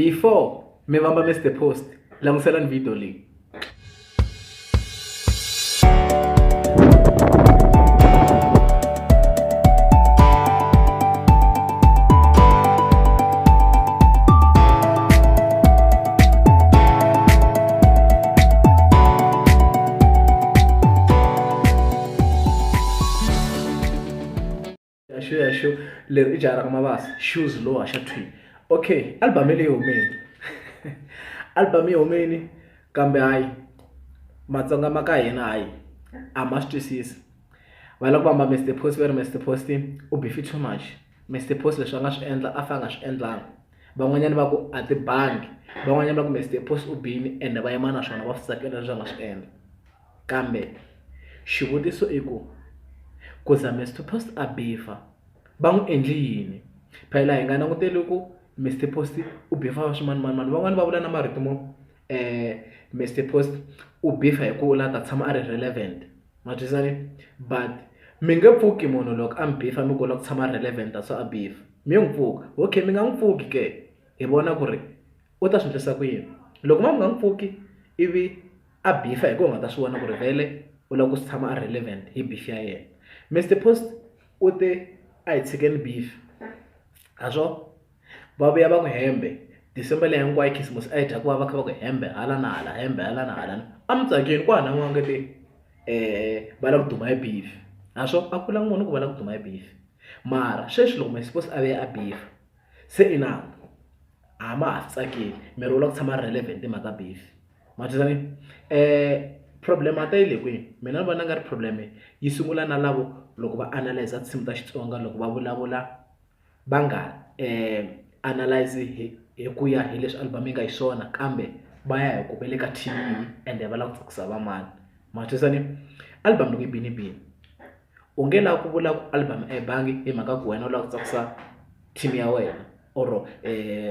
Before mi vamba Mister Post languselani video leyi. Xo ya xo leri i jaha ra ka Mabasa shoes lowa xa thwi okay album leyi humile album yi humile kambe hayi Matsonga ma ka hina hayi a ma swi twisisi va lava ku vamba Mister Post va ri Mister Post u beef too much Mister Post leswi a nga swi endla a fa a nga swi endlanga van'wanyana va ku a ti bangi van'wanyana va ku Mister Post u bini ende va yima na swona va swi tsakela leswi a nga swi endla. Kambe xivutiso i ku, ku za Mister Post a bifa va n'wi endle yini? Phela hi nga languteli ku Mister Post u bifa swimanimani, van'wani va vula na marito mo Mister Post u bifa hi ku u lava ku ta tshama a ri relevant ma twisisa ni but mi nge pfuki munhu loko a mi bifa mi ku u lava ku tshama a ri relevant that's why a bifa mi nge n'wi pfuki okay mi nga n'wi pfuki ke hi vona ku ri u ta swi endlisa ku yini loko mo mi nga n'wi pfuki ivi a bifa hi ku u nga ta swi vona ku ri vhele u lava ku tshama a relevant hi beef ya yena Mister Post u te a hi tshikeni beef ha swo va vuya va ku hembe December leyi hinkwayo khisimusi a yi dya ku va va kha va ku hembe hala na hala hembe hala na hala a mi tsakini kwala n'wana nga te va lava ku duma hi beef ha swo a ku la n'wana ku va lava ku duma hi beef mara sweswi loko Mister Post a vuya a beef se inana a ma ha tsakeli miri u lava ku tshama a relevant hi mhaka beef. Ma twisisa ni problem a ta yi le kwini mina ni vona nga ri problem yi sungula na lavo loko va analyze tinsimu ta Xitsonga loko va vulavula va nga analyze hi ku ya hi leswi album yi nga xiswona kambe va ya hi ku va le ka team yihi ende va lava ku tsakisa va mani ma twisisa ni album loko yi bini yi bini u nge lavi ku vula ku album a yi bangi hi mhaka ku wena u lava ku tsakisa team ya wena or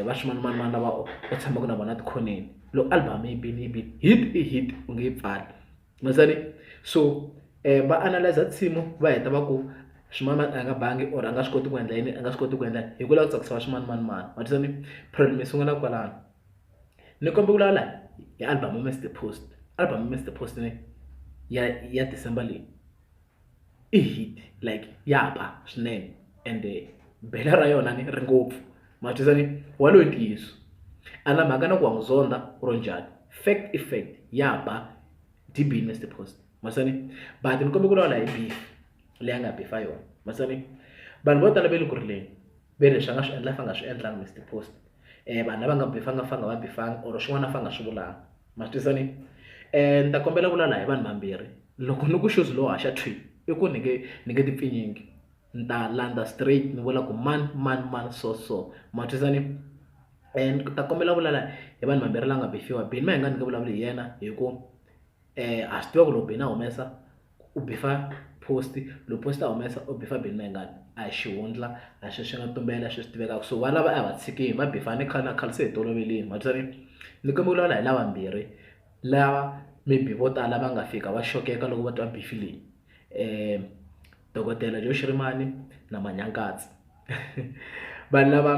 va swimanimani lava u tshamaka na vona tikhoneni loko album yi bini yi bini hit i hit u nge yi pfali ma ni so va analyze nsimu va heta va ku swimanimani a nga bangi or a nga swi koti ku endla yini a nga swi koti ku endla hi ku lava ku tsakisa va swimanimani ma twisisa ni problem yi sungula kwalano ni kombela ku vulavula hi album ya Mister Post album ya Mister Post ni ya ya December leyi. I hit like ya ba swinene ende bela ra yona ni ri ngopfu ma twisisa ni walowo i ntiyiso a na mhaka na ku wa n'wi zonda or njhani fact i fact ya ba dyi bini Mister Post ma twisisa ni but ni kombela ku vulavula hi beef leyi a nga bifa yona ma twisisa ni vanhu vo tala va le ku rileni ve ri leswi a nga swi endla a nga swi endlangi Mister Post vanhu lava nga bifa nga fanga va bifanga or swin'wana a nga swi vulanga ma swi twisisa ni ni ta kombela ku vulavula hi vanhu vambirhi loko ni ku shoes lowu haxa thwi i ku ni nge ni nge ti pfinyingi ni ta landza straight ni vula ku mani mani mani so so ma twisisa ni ni ta kombela ku vulavula hi vanhu vambirhi lava nga bifiwa Benny Mayengani ni nge vulavuli hi yena hi ku ha swi tiva ku loko Benny a humesa u bifa post loko post a humesa u bifa Benny Mayengani a hi xihundla a hi swilo swi nga tumbela swilo swi tivekaka so va lava a hi va tshikini va bifani khale na khale se hi tolovelini ma twisisa ni ni kombela ku vulavula hi lavambirhi lava maybe vo tala va nga fika va xokeka loko va twa beef leyi dokodela Joe Shirimani na Manyangatsi vanhu lava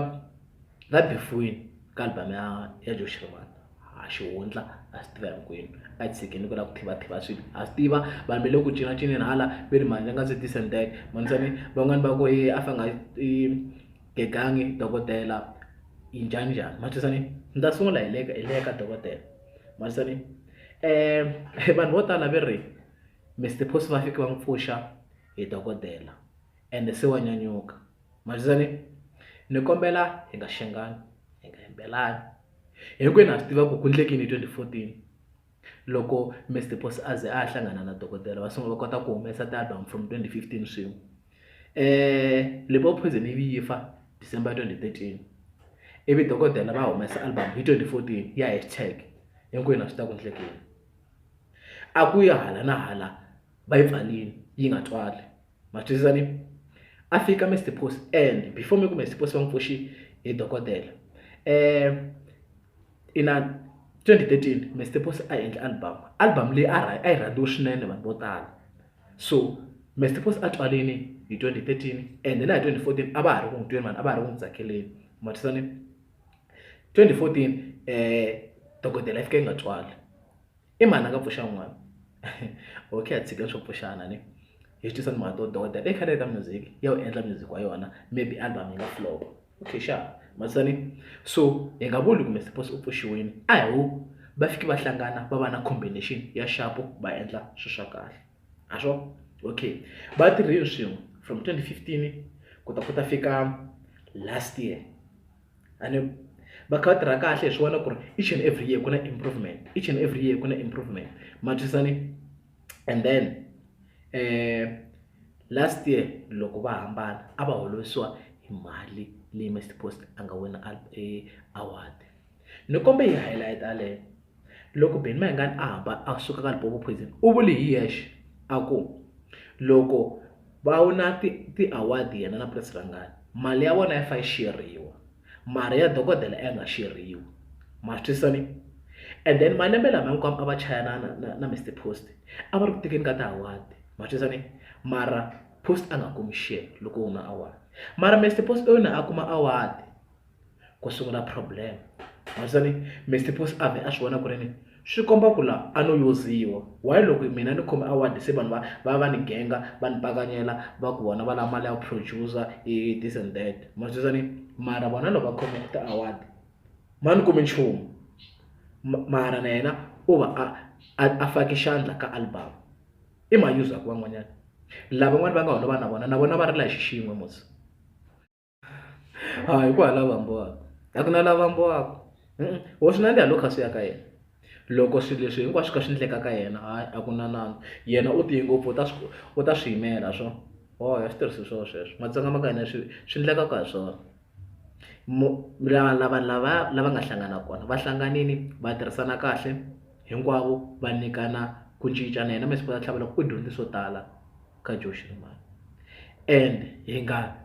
va bifiwile ka album ya ya Joe Shirimani a xihundla a swi tiva hinkwenu a hi tshikeni ku lava ku thivathiva swilo ha swi tiva vanhu va le ku cinacineni hala ve ri Manyangatsi this and that ni van'wani va ku e a fa nga i gegangi dokodela yi njhani njhani ma twisisa ni ni ta sungula hi le ka hi le ka dokodela ma twisisa ni vanhu vo tala ve ri Mister Post va fike va n'wi pfuxa hi dokodela ende se wa nyanyuka ma twisisa ni ni kombela hi nga xengani hi nga hembelani hinkwenu ha swi tiva ku ku endlekile hi 2014 loko Mister Post a ze a ya hlangana na dokodela va sungula va kota ku humesa ti-album from 2015 swin'we Limpopo Poison ivi yi fa December 2013 ivi dokodela va humesa album hi 2014 ya hashtag hinkwenu ha swi tiva ku endlekile a ku ya hala na hala va yi pfalini yi nga twali ma twisisa ni a fika Mister Post and before mi ku Mister Post va n'wi pfuxi hi dokodela ina 2013 Mister Post a endla album album leyi a a yi rhandziwa swinene vanhu vo tala so Mister Post a twalini hi 2013 and na hi 2014 a va ha ri ku n'wi tweni vanhu a va ha ri ku n'wi tsakeleni ma twisisa ni. 2014 dokodela yi fika yi nga twali i mani a nga pfuxa n'wana okay a tshika swo pfuxana ne hi swi twisa timhaka to dokodela i khale ka music ya wu endla music wa yona maybe album yi nga flop okay xa masani so hi nga vuli kumbe suppose u pfuxiwile a hi wu va fiki va hlangana va va na combination ya xapu va endla swilo swa kahle a swo okay va tirhile swin'we from 2015 ku ta ku ta fika last year a ni va kha va tirha kahle hi swi vona ku ri each and every year ku na improvement each and every year ku na improvement ma twisisa ni and then last year loko va hambana a va holovisiwa hi mali leyi Mister Post a nga wina award ni kombe hi highlight yaleyo loko Benny Mayengani a hamba a suka ka Limpopo Poison u vule hi yexe a ku loko va wina ti-award yena na Prince Rhangani mali ya vona ya fa yi sheriwa mara ya dokodela a yi nga sheriwi ma swi twisisa ni and then malembe lama hinkwawo a va chaya na na na na Mister Post a va ri ku tekeni ka ti-award ma swi twisisa ni mara Post a nga kumi share loko u wina award mara Mister Post u yena a kuma award ku sungula problem ma swi ni Mister Post a vhe a swi vona ku ri ni swi komba ku la a no yuziwa why loko mina ni khome award se vanhu va va va ni genga va ni bakanyela va ku vona va lava mali ya ku producer i this and that ma swi ni mara vona loko va khome ti-award ma ni kumi nchumu mara na yena u va a a a fake xandla ka album i ma use-aku van'wanyana lavan'wana va nga holova na vona na vona va rila hi xi xin'we mos. A hi ku hala vambiwaka a ku na la vambiwaka wo swi nandziha loko kha swi ya ka yena loko swilo leswi hinkwaswo kha swi endleka ka yena hayi a ku na nandzu yena u tiye ngopfu u ta swi u ta swi yimela swo oh ya switirhisiwa swo sweswo Matsonga ma ka hina swi swi endlekaka hi swona mo lava lava lava lava nga hlangana kona va hlanganile va tirhisana kahle hinkwavo va nyikana ku cinca na yena Mister Tlhavela u dyondze swo tala ka Joe Shirimani and hi nga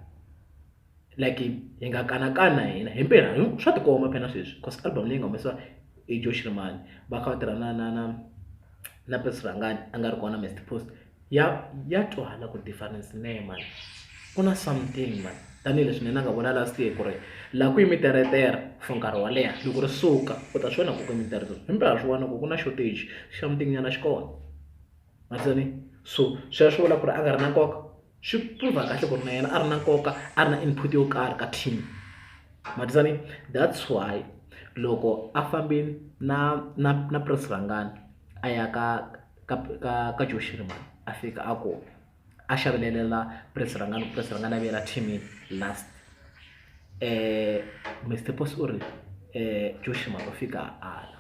like hi nga kanakana hina himpela swa tikomba phela sweswi cause album leyi nga humesiwa hi Joe Shirimani va kha va tirha na na na na Prince Rhangani a nga ri kona Mister Post ya ya twala ku difference ne mani ku na something mani tanihileswi mina nga vula last year ku ri laha ku yime teretere for nkarhi wo leha loko ri suka u ta swi vona ku ku yime teretere himpela swi vona ku ku na shortage something nyana xi kona. Maseni so sweswo vula ku ri a nga ri na nkoka swi prove kahle ku ri na yena a ri na nkoka a ri na input yo karhi ka team matisani that's why loko a fambile na na na Prince Rhangani a ya ka ka ka ka Joe Shirimani a fika a ku a xavelela Prince Rhangani Prince Rhangani a vuyela team last Mister Post u ri Joe Shirimani u fika a ala.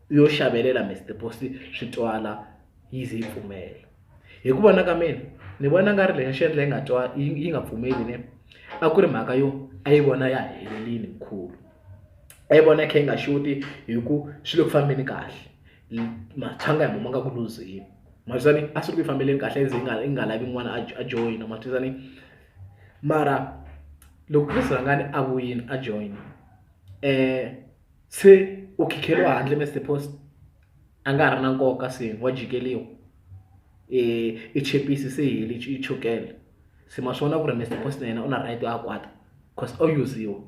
Yo xavelela Mister Post swi twala yi ze yi pfumela hi ku vona ka mina ni vona nga ri lexi a xi endla yi nga twa yi yi nga pfumeli ne a ku ri mhaka yo a yi vona ya ha helelini mkhulu a yi vona yi kha yi nga xoti hi ku swi le ku fambeni kahle matshanga hi mo ma nga ku luzeni ma swi ni a swi ri ku yi fambeleni kahle yi ze yi nga yi nga lavi n'wana a joyina ma swi ni mara loko Chris Rhangani a vuyile a join se u khikheriwa handle Mister Post a nga ha ri na nkoka se wa jikeliwa i chepisi se yi hele i chukele se ma swi vona ku ri Mister Post na yena u na right yo a kwata cause o yuziwa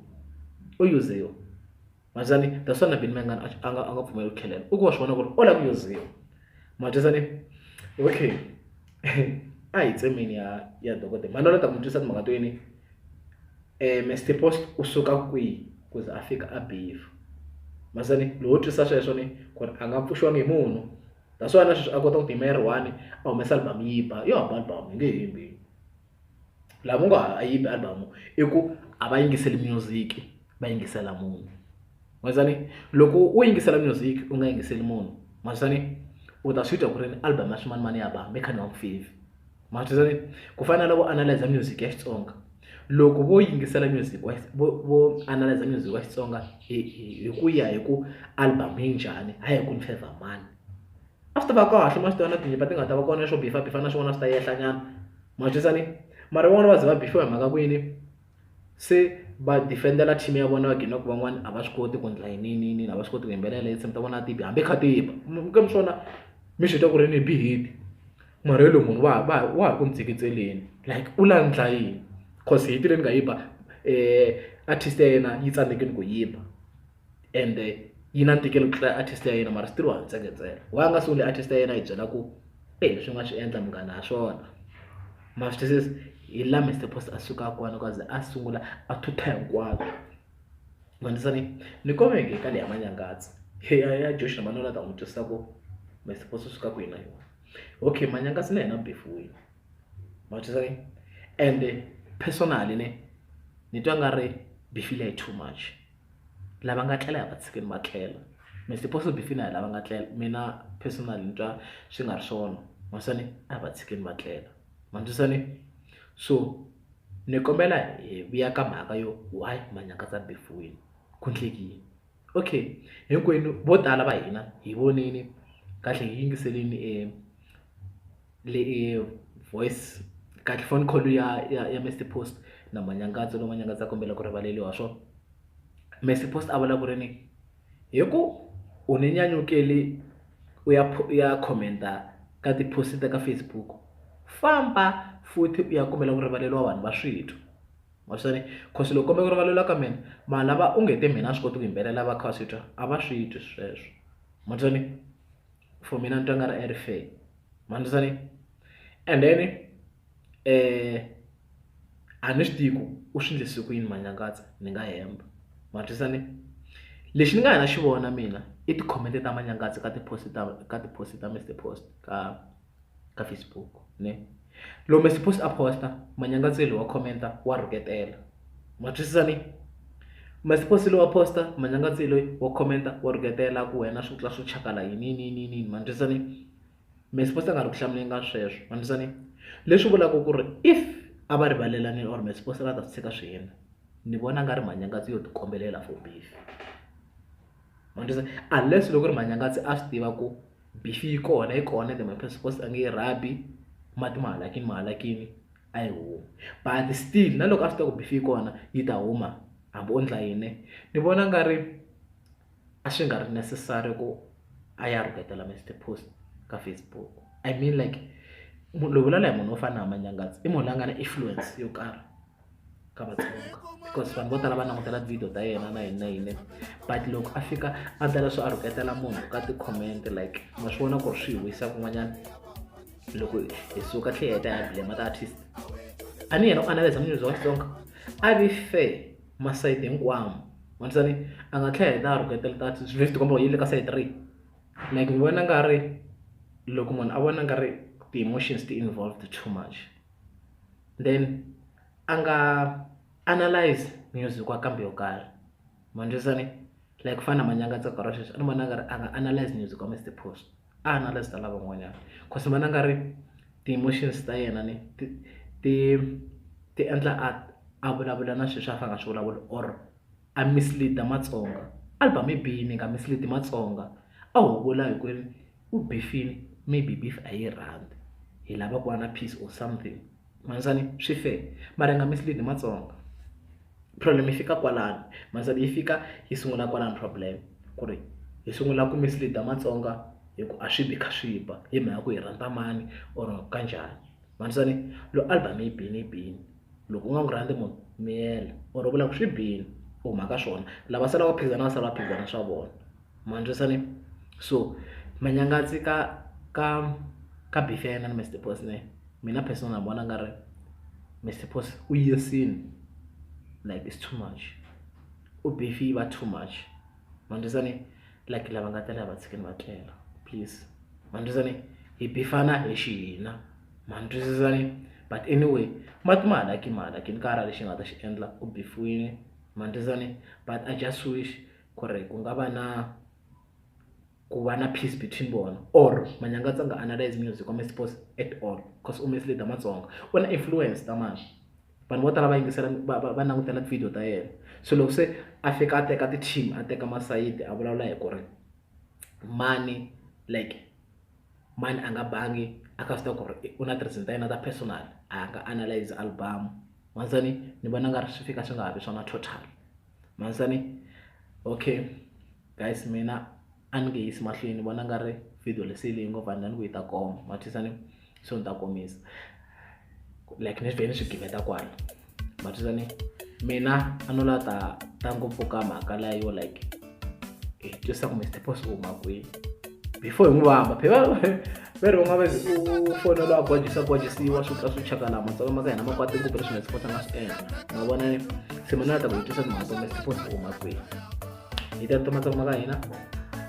o yuziwa ma twisisa ni that's why na Benny Mayengani a nga a nga pfumeli ku tlhelela u ku wa swi vona ku ri o lava ku yuziwa ma twisisa ni okay a hi tsemeni ya ya dokodela mhani ni ta ku mi twisa timhaka to yini Mister Post u suka kwihi ku za a fika a beef masani loko wo twisisa sweswo ni ku ri a nga pfuxiwangi hi munhu that's why na sweswi a kota ku tiyimela ri one a humesa album yi ba yo hamba album yi nge hembi lava ngo a yi bi album i ku a va yingiseli music va yingisela munhu masani loko u yingisela music u nga yingiseli munhu masani u ta swi twa ku ri ni album ya swimanimani ya ba mi kha ni nga ku fevhi. Ma swi twisisa ku fana na lavo analyze music ya Xitsonga loko vo yingisela music wa vo vo analyze music wa Xitsonga hi hi ku ya hi ku album yi njhani hayi hi ku ni favour mani a swi ta va kahle ma swi tiva na tinyimpi ti nga ta va kona swo bifa bifa na swin'wana swi ta yehla nyana ma swi twisisa ni mara van'wana va ze va bifiwa hi mhaka ku yini se va defend-ela team ya vona va gina ku van'wana a va swi koti ku endla yini yini yini a va swi koti ku yimbelela tinsimu ta vona a ti bi hambi kha ti ba mi swona mi swi twa ku ri ni bi hit. Mara yoloye munhu wa ha va wa ha ri ku ni tseketseleni like u la ndla yini cause hit leyi ni nga yi ba artist ya yena yi tsandzekile ku yi ba. Ende yi na ntikelo ku tlula artist ya yena mara still wa ha ni tseketsela. Why a nga sunguli artist ya yena a yi byela ku e leswi u nga swi endla munghana ha swona ma swi twisisa? Hi laha Mister Post a sukaka kona ku a ze a sungula a thutha hinkwaswo. Ma ni ni ni komeke ka leya Manyangatsi ya Josh na Manolo a ta n'wi twisisa ku Mister Post u suka kwihi na yona. Okay Manyangatsi na yena u beef-wile ma twisisa ni ende personally ne ni twa nga ri beef liya yi too much. Lava nga tlela hi va tshikeni va tlela Mister Post u beef-ile na lava nga tlela mina personally ni twa swi nga ri swona ma swi ni a va tshikeni va tlela ma twisisa ni. So ni kombela hi vuya ka mhaka yo why Manyangatsi a beef-wile ku endleke yini? Okay hinkwenu vo tala va hina hi vonile kahle hi yingiselini le voice kahle phone call ya Mister Post na Manyangatsi lowu Manyangatsi a kombela ku rivaleriwa swona. Mister Post a vula ku ri ni hi ku u ni nyanyukele u ya u ya comment-a ka ti-post ta ka Facebook famba futhi u ya kombela ku rivaleriwa vanhu va swi twa ma swi ni cause loko kombela ku rivaleriwa ka mina vanhu lava u nge te mina a swi koti ku yimbelela va kha va swi twa a va swi twi sweswo ma swi ni for mina ni twa nga ri a ri fair ma ni ni and then a ni swi tivi ku u swi endlise ku yini Manyangatsi ni nga hemba ma twisisa ni lexi ni nga ya na xi vona mina i ti-comment ta Manyangatsi ka ti-post ta ka ti-post ta Mister Post ka Facebook ne loko Mister Post a post-a Manyangatsi loyi wa comment-a wa rhuketela ma twisisa ni Mister Post loyi wa post-a Manyangatsi loyi wa comment-a wa rhuketela ku wena swi tlula swo chakala yini yini yini yini ma twisisa ni Mister Post a nga ri ku hlamuleni ka sweswo ma twisisa ni leswi vulaka ku ri if a va rivalelanile or Mister Post a va ta swi tshika swi hundza ni vona nga ri Manyangatsi yo tikombelela for beef ma twisisa unless loko ri Manyangatsi a swi tiva ku beef yi kona yi kona ende Mister Post a nge yi rhabi mati ma halakini ma halakini a yi humi but still na loko a swi tiva ku beef yi kona yi ta huma hambi o endla yini ni vona nga ri a swi nga ri necessary ku a ya rhuketela Mister Post ka Facebook I mean like munhu loyi vulavula hi munhu wo fana na Manyangatsi i munhu loyi a nga na influence yo karhi ka Vatsonga because vanhu vo tala va langutela ti-video ta yena na yini na yini but loko a fika a endla leswo a rhuketela munhu ka ti-comment like ma swi vona ku ri swi hi wisa kun'wanyana loko hi suka tlhe hi heta hi blame ti-artist a ni yena u analyze music wa Xitsonga a vi fair masayiti hinkwawo ma ni a nga tlhela heta a rhuketela ti-artist swi tikomba ku yi le ka sayiti rihi like ni vona nga ri loko munhu a vona nga ri ti-emotions ti involved too much then a nga analyze music wa kambe yo karhi ma ni twisisa ni like ku fana na Manyangatsi nkarhi wa sweswi a ni vona nga ri a nga analyze music wa Mister Post a analyze ta lavan'wanyana cause ni vona nga ri ti-emotions ta yena ni ti endla a vulavula na sweswi a fanele a nga swi vulavuli or a mislead Matsonga album yi bini yi nga mislead Matsonga a ho vula hi ku ri u beef-ini maybe beef a yi rhandzi hi lava ku va na peace or something ma ni swi fair mara yi nga mislead Matsonga problem yi fika kwalano ma yi fika yi sungula kwalano problem ku ri hi sungula ku mislead Matsonga hi ku a swi bi kha swi ba hi mhaka ku hi rhandza mani or kanjhani ma ni loko album yi bini yi bini loko u nga n'wi rhandzi munhu miyela or u vula ku swi bini u huma ka swona lava salaka va phikizana va sala va phikizana swa vona ma ni so Manyangatsi ka beef ya yena na Mister Post ne mina personally vona nga ri Mister Post u yisini like it's too much u beef yi va too much ma ni like lava nga tlela va tshikeni va tlela please ma ni hi bifana hi xihina ma ni twisisa ni but anyway mati ma halakini ma halakini ka ha ri lexi nga ta xi endla u beef-wini ma ni twisisa ni but I just wish ku ri ku nga va na ku va na peace between vona or Manyangatsi a nga analyze music wa Mister Post at all cause u mislead Matsonga u na influence ta mani vanhu vo tala va yingisela va langutela ti-video ta yena so loko se a fika a teka ti-team a teka masayiti a vulavula hi ku ri mani like mani a nga bangi a kha swi tiva ku ri u na ti-reason ta yena ta personal a nga analyze album ni ni vona nga ri swi fika swi nga ha vi swona total ni okay guys mina a ni nge yisi mahlweni ni vona nga ri video leyi se yi lehe ngopfu a ni ku yi ta koma ma twisisa ni so ni ta komisa like ni vhe ni swi gimeta kwala ma twisisa ni mina a no la ta ta ngopfu ka mhaka leyo like Hi twisisa ku Mister Post u huma kwihi before hi n'wi vamba phela va ri va nga va u fonela a gwajisa gwajisiwa swi tla swi chaka laha matsonga ma ka hina ma kwate ngopfu leswi Mister Post a nga swi endla ma vona se mina na ta ku hi twisa timhaka ta Mister Post u huma kwihi hi ta ta matsonga ma ka hina.